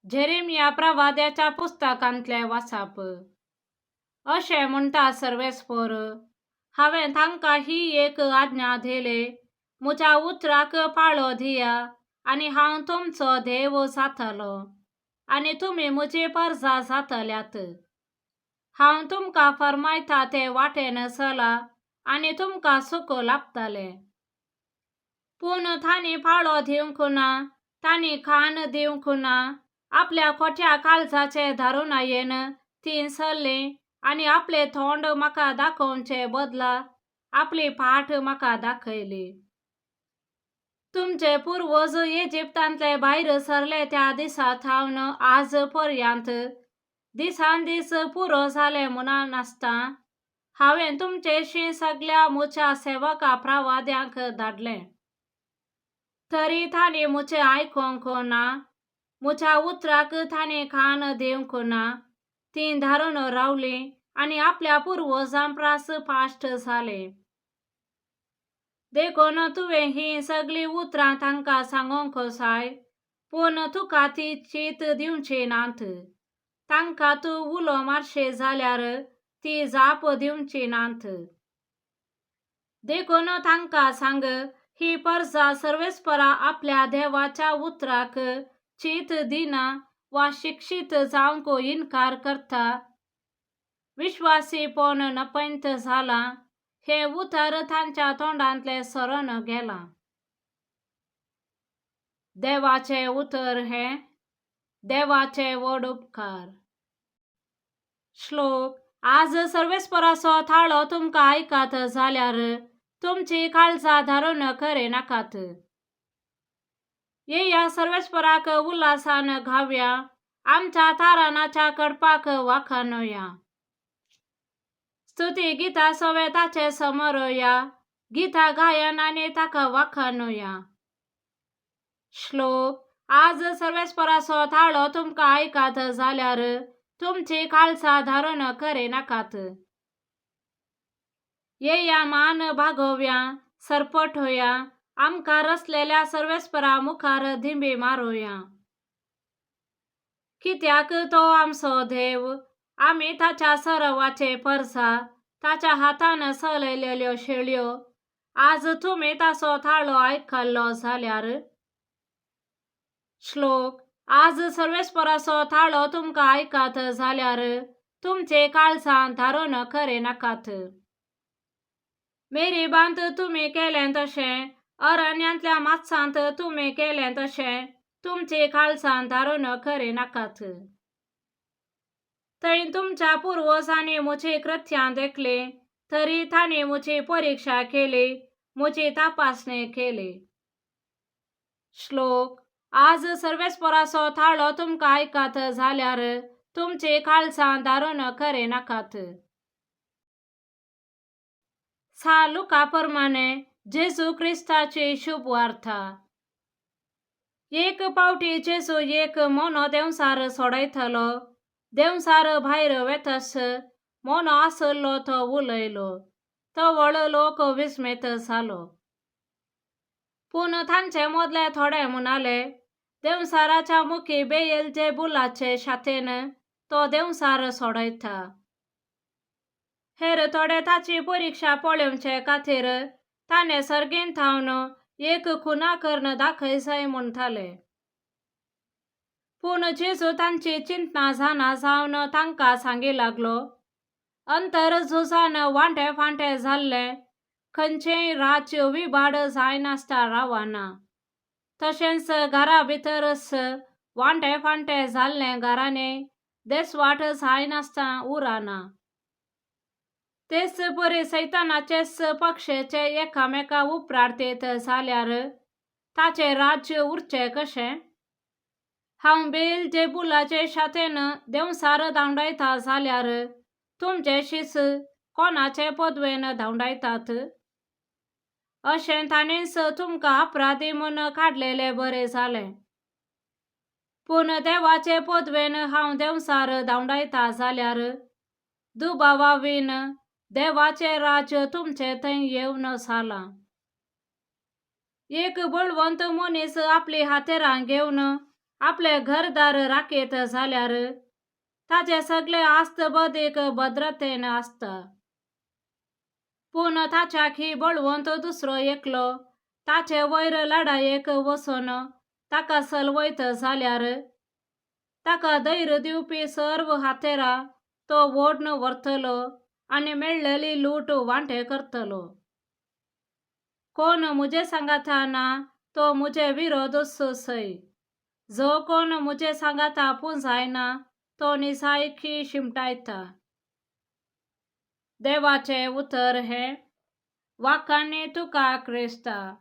Jeremiah प्रवाद्याच्या पुस्तकांतलें वाचप. अशें म्हणटा सर्वेस्पर, हांवें तांकां ही एक आज्ञा दिली, म्हज्या उतराक पाळो दिया आनी हांव तुमचो देव जातलो आनी तुमी म्हजी परजा जातल्यात. हांव तुमकां फर्मायता ते वाटेन चला आनी तुमकां सुख लाभतलें. पूण तांणी पाळो दिवंक ना, तांणी कान दिवंक ना. आपल्या खोट्या काळजाचे धारुणायेन तीं चल्लीं आनी आपलें तोंड म्हाका दाखोवचे बदला आपली फाट म्हाका दाखयली. तुमचे पुर्वज इजिप्तांतले भायर सरले त्या दिसा थावन आज पर्यंत दिसान दीस पुरो जाले म्हणा नासता हांवें तुमचेशी सगल्या म्हज्या सेवका प्रवाद्यांक धाडलें, तरी तांणी म्हजें आयकूंक ना, म्हज्या उतराक तांणी कान दिवंक ना. तीं धारून रावलीं आनी आपल्या पुर्वजां प्रास पाश्ट जालीं. देखून तुवें हीं सगळीं उतरां तांकां सांगूंक जाय, पूण तुका ती चीत दिवची नात. तांकां तूं उलो मारशी जाल्यार ती जाप दिवची नात. देखून तांकां सांग, ही परजा सर्वेस्परा आपल्या देवाच्या उतराक चीत दिना वा शिक्षीत जावंक इनकार करता. विश्वासीपण नपंत जालां हें उतर तांच्या तोंडांतलें सरून गेलां. देवाचें उतर हें देवाचे व्हड उपकार. श्लोक. आज सर्वेस्पराचो थाळो तुमकां आयकात जाल्यार तुमची काळजां धारून करे नाकात. येया सर्वेस्पराक उल्हासान घावया, आमच्या तारणाच्या कडपाक वाखाणुया. स्तुती गितां सवे ताचे समोर या, गितां गायन आनी ताका वाखाणुया. श्लोक. आज सर्वेस्पराचो थाळो तुमकां आयकात जाल्यार तुमची काळजां धारून करे नाकात. येया मान बागोवया, सरपटोया, आमकां रचलेल्या सर्वेस्परा मुखार दिंबी मारोया. कित्याक तो आमचो देव, आमी ताच्या सरवाचे परसा, ताच्या हातान चलयलेल्यो शेळयो. आज तुमी ताचो थाळो आयकल्लो जाल्यार. श्लोक. आज सर्वेस्पराचो थाळो तुमकां आयकात जाल्यार तुमचे काळजां धारून करे नाकात. मेरीबांत तुमी केलें तशें, अरण्यांतल्या मात्सांत तुमी केलें तशें, तुमचे काळजां धारून करे नाकात. थंय तुमच्या पुर्वजांनी म्हजी कृत्यां देखली, तरी तांणी म्हजी परिक्षा केली, म्हजी तपासणी केली. श्लोक. आज सर्वेस्पराचो थाळो तुमकां आयकात जाल्यार तुमची काळजां धारून करे नाकात. सा लुका प्रमाणे जेजू क्रिस्ताची शुभ वार्ता. एक पावटी जेजू एक मोनो देंवचार सोडयतलो. देंवचार भायर वेतस मोनो आसलो तो उलयलो. तवळ लोक विस्मेत जालो. पूण तांचे मदले थोडे म्हणाले, देंवचाराच्या मुखी बेलजेबुलाचे शातेन तो देंवचार सोडयता. हेर थोडे ताची परिक्षा पळोवचे खातीर ताणें सर्गीन थावन एक खुना करून दाखय जाय म्हणटाले. पूण जेजू तांची चिंतना जाणा जावन तांकां सांगी लागलो, अंतर झुजान वांटे फांटे जाल्लें खंयचेंय राज्य विबाड जायनासता रावना. तशेंच घरा भितरच वांटे फांटे जाल्लें घराणें देसवाट जायनासता उरना. तेच परी सैतानाचेच पक्षाचे एकामेका उपरार्तेत जाल्यार ताचें राज्य उरचें कशें? हांव बेलजेबुलाचे शातेन देंवचार धांवडायता जाल्यार तुमचे शीस कोणाचे पदवेन धांवडायतात? अशें ताणेंच तुमकां अपराधी म्हूण काडलेलें बरें जालें. पूण देवाचे पदवेन हांव देंवचार धांवडायता जाल्यार दुबावावीन देवाचें राज्य तुमचे थंय येवन जालां. एक बळवंत मनीस आपली हातेरां घेवन आपलें घरदार राखयत जाल्यार ताजें सगळें आस्त बदीक भद्रतेन आसता. पूण ताच्याकी बळवंत दुसरो एकलो ताचे वयर लडायेक वचून ताका सलवयत जाल्यार ताका धैर्य दिवपी सर्व हातेरां तो ओडून व्हरतलो आनी मेळ्ळेली लूट वांटे करतलो. कोण म्हजे सांगाता ना तो म्हजे विरोध सय. जो कोण म्हजे सांगाता पुंजायना तो निसायकी शिमटायता. देवाचें उतर हें. वाखाणी तुका क्रिस्ता.